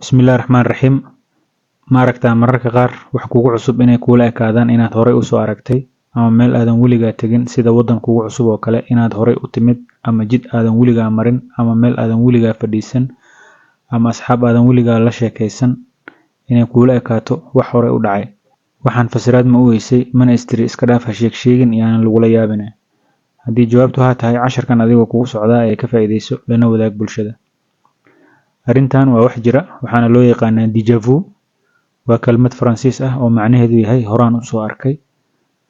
Bismillahi Raxmaani Raxiim. Ma aragtaa mararka qaar wax kugu cusub inay kuula ekaadaan inaad horay u soo aragtay, ama meel aadan weligaa tegin sida waddan kugu cusub oo kale inaad horay u timid, ama jid aadan weligaa marin, ama meel aadan weligaa fadhiisan, ama asxaab aadan weligaa la sheekaysan inay kuula ekaato wax horay u dhacay? Waxaan fasiraad ma u weysay, mana istiri iska dhaaf, ha sheeg sheegin yaanan lagula yaabine? Haddii jawaabtu haa tahay, casharkan adigoo kugu socdaa ee ka faa'iidayso, lana wadaag bulshada. Arrintan waa wax jira, waxaana loo yaqaanaa déjà vu. Waa kelmad Faransiis ah oo macnaheedu yahay horaan u soo arkay,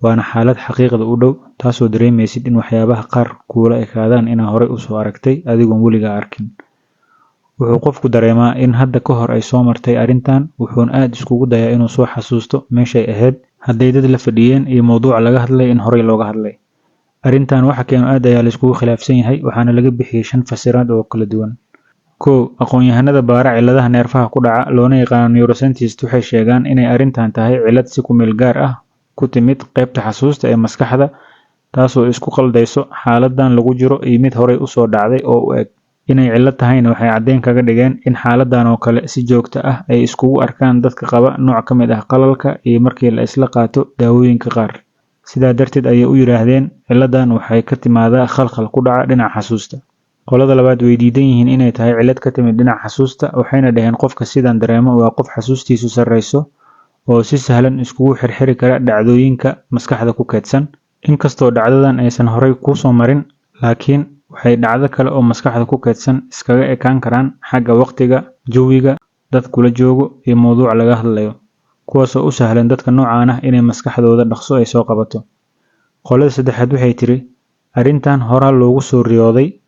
waana xaalad xaqiiqda u dhow, taasoo dareemaysid in waxyaabaha qaar kuula ekaadaan inaa horay u soo aragtay adigoon weligaa arkin. Wuxuu qofku dareemaa in hadda ka hor ay soo martay arrintan, wuxuuna aad iskugu dayaa inuu soo xasuusto meeshay ahayd, hadday dad la fadhiyeen iyo mowduuca laga hadlay in horay looga hadlay. Arrintan waxa keeno aad ayaa la iskugu khilaafsan yahay, waxaana laga bixiyey shan fasiraad oo kala duwan. 1, aqoon-yahanada baara cilladaha neerfaha ku dhaca, loona yaqaano neuroscientist, waxay sheegaan inay arrintan tahay cillad si ku meel gaar ah ku timid qaybta xasuusta ee maskaxda, taasoo isku khaldayso xaaladdan lagu jiro iyo mid horay u soo dhacday oo u eg. Inay cillad tahayna waxay caddeyn kaga dhigeen in xaaladdan oo kale si joogto ah ay iskugu arkaan dadka qaba nooc ka mid ah qallalka iyo markii la isla qaato daawooyinka qaar. Sidaa darteed ayay u yidhaahdeen cilladdan waxay ka timaadaa khalkhal ku dhaca dhinaca xasuusta. Qolada labaad way diidan yihiin inay tahay cillad ka timid dhinaca xasuusta, waxayna dhaheen qofka sidan dareemo waa qof xasuustiisu sarreyso oo si sahlan iskugu xirxiri kara dhacdooyinka maskaxda ku kaydsan. Inkastoo dhacdadan aysan horay kuu soo marin, laakiin waxay dhacdo kale oo maskaxda ku kaydsan iskaga ekaan karaan xagga waqtiga, jawiga, dad kula joogo iyo mowduuca laga hadlayo, kuwaasoo u sahlan dadka noocaan ah inay maskaxdooda dhaqso ay soo qabato. Qolada saddexaad waxay tiri arrintan horaa loogu soo riyooday,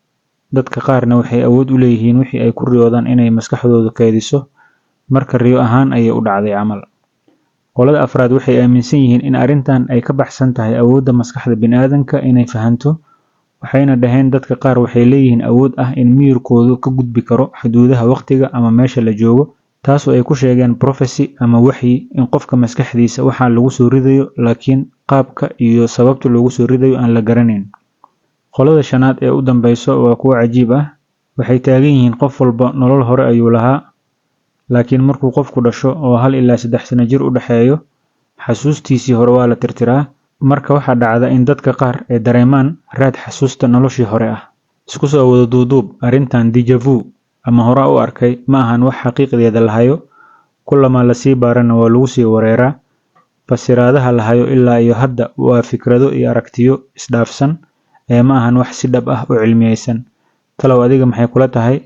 dadka qaarna waxay awood u leeyihiin wixii ay ku riyoodaan inay maskaxdoodu kaydiso, marka riyo ahaan ayay u dhacday camal. Qolada afraad waxay aaminsan yihiin in arrintan ay ka baxsan tahay awoodda maskaxda bini'aadanka inay fahanto, waxayna dhaheen dadka qaar waxay leeyihiin awood ah in miyirkoodu ka gudbi karo xuduudaha waqtiga ama meesha la joogo, taasoo ay ku sheegeen prophecy ama waxyi, in qofka maskaxdiisa waxaa lagu soo ridayo, laakiin qaabka iyo sababta loogu soo ridayo aan la garanayn. Qolada shanaad ee u dambeyso waa kuwo cajiib ah. Waxay taagan yihiin qof walba nolol hore ayuu lahaa, laakiin markuu qofku dhasho oo 1 ilaa 3 sano jir u dhexeeyo, xasuustiisii hore waa la tirtiraa. Marka waxaa dhacda in dadka qaar ay dareemaan raad xasuusta noloshii hore ah. Isku soo wada duuduub, arrintan déjà vu ama horaa u arkay ma ahan wax xaqiiqdeeda la hayo. Kulamaa lasii baarana waa lagu sii wareeraa. Fasiraadaha la hayo ilaa iyo hadda waa fikrado iyo aragtiyo isdhaafsan ee ma ahan wax si dhab ah u cilmiyeysan. Talow adiga maxay kula tahay?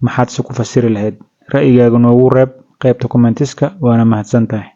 Maxaad se ku fasiri lahayd? Ra'yigaaga noogu reeb qaybta comments-ka, waana mahadsan tahay.